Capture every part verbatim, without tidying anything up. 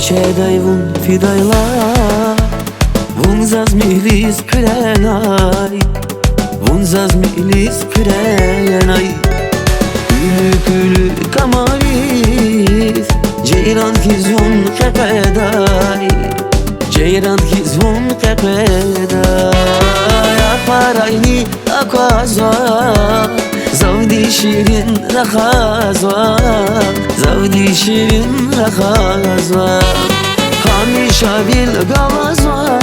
Гьедай вун фидайла, вун заз михьиз хъуьренай, вун заз михьиз хъуьренай. Куьлуь-куьлуь камариз, жейран хьиз вун къекъведай, жейран хьиз вун къекъведай. Ахварайни аквазва, завди ширин рахазва, завди ширин рахазва. Гьамиша вил галазва,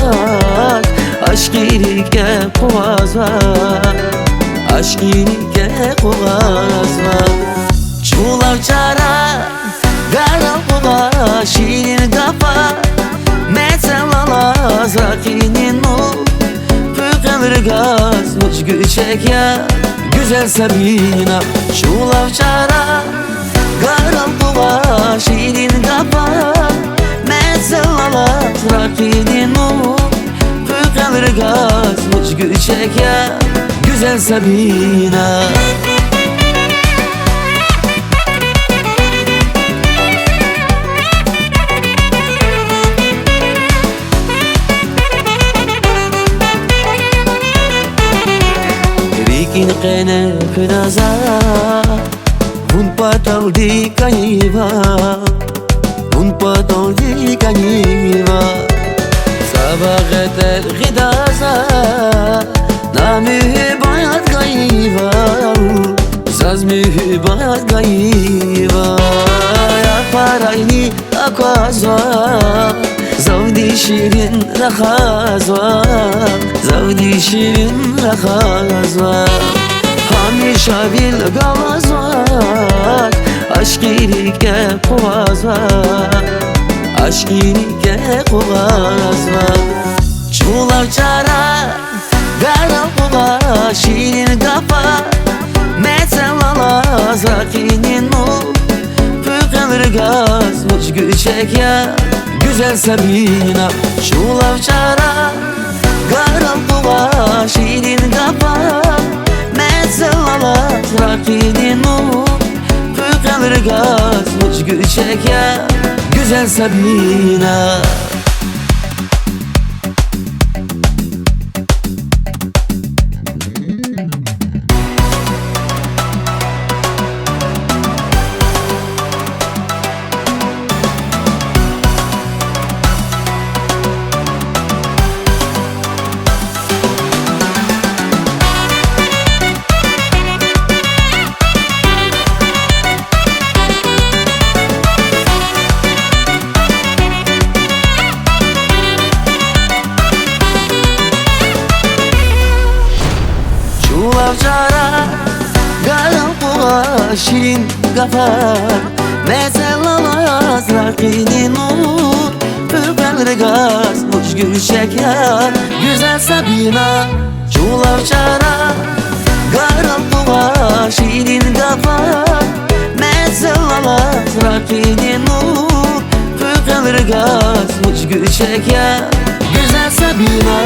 ашкъи рикӀе къугъвазва, ашкъи рикӀе къугъвазва. Чулав чара, гарал къугъва ширин гафар, мецел алаз ракъини нур, пуькъвел ргаз вуч гуьрчег я, гуьзел Сабина. Чулав чара, гарал къугъва ширин гафар, мецел алаз ракъини нур, пуькъвел ргаз вуч гуьрчег я, гуьзел Сабина. РикӀин къене хуьда за, вун паталди кӀанива, вун паталди кӀанива. Цава гъетер гъида за, на муьгьуьббат гайивал, заз муьгьуьббат гайивал. Ахварайни аквазва, завди ширин рахазва, завди ширин рахазва. Гьамиша вил галазва, ашкъи рикӀе къугъвазва, ашкъи рикӀе къугъвазва. Чулав чара, гарал къугъва ширин гафар, мецел алаз ракъини нур, пуькъвел ргаз вуч гуьрчег я, гуьзел Сабина. Чулав чара, гарал къугъва ширин гафар, мецел алаз ракъини нур, пуькъвел ргаз вуч гуьрчег я, гуьзел Сабина. Чулав чара, гарал къугъва ширин гафар, мецел алаз ракъини нур, пуькъвел ргаз вуч гуьрчег я, гуьзел Сабина. Чулав чара, гарал къугъва ширин гафар, мецел алаз ракъини нур, пуькъвел ргаз вуч гуьрчег я, гуьзел Сабина.